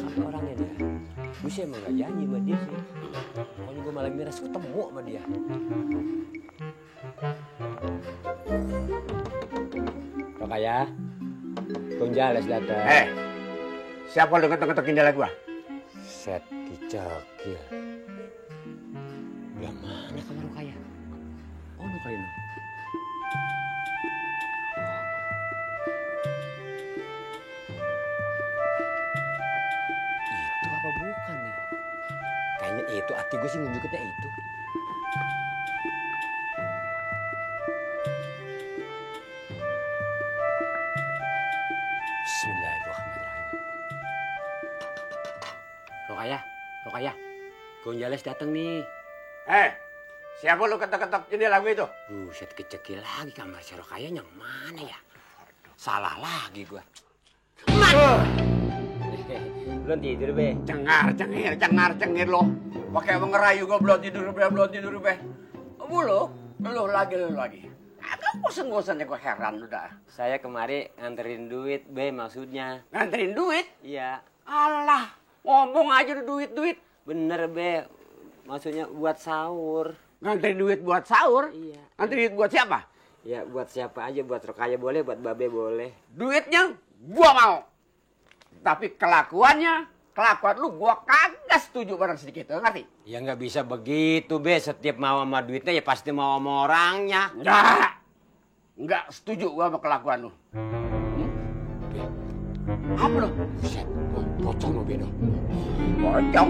apa orangnya dia? Gue sih emang gak janji sama dia sih. Pokoknya gue malah miras ketemu sama dia. Rokaya, Gonjales datang. Siapa lu ngetok-ngetok jendela gua? Set dicekil. Yang mana kamar Rokaya? Oh, no kali no. Itu apa bukan nih? Kayaknya itu, hati gue sih nunjukinnya itu. Bismillahirrahmanirrahim. Rokaya, Gonjales datang nih. Siapa lu ketok-ketok jendela gua itu? Buset, kecekil lagi kamar si Rokaya yang mana ya? Salah lagi gua. Belum tidur, Be. Cengar-cengir lo. Pakai ngerayu gua belum tidur, Be. Lu lagi. Agak bosan-bosan ya, gua heran udah. Saya kemari nganterin duit, Be, maksudnya. Nganterin duit? Iya. Alah, ngomong aja duit. Bener, Be. Maksudnya buat sahur. Nganterin duit buat sahur? Iya. Nganterin duit buat siapa? Ya, buat siapa aja. Buat Rokaya boleh, buat Babe boleh. Duitnya gua mau. Tapi kelakuan lu gua kagak setuju barang sedikit, ngerti? Ya nggak bisa begitu, Be. Setiap mau sama duitnya ya pasti mau sama orangnya. Enggak setuju gua sama kelakuan lu. Apa lu? Buset, pocong lo, Be. Pocong?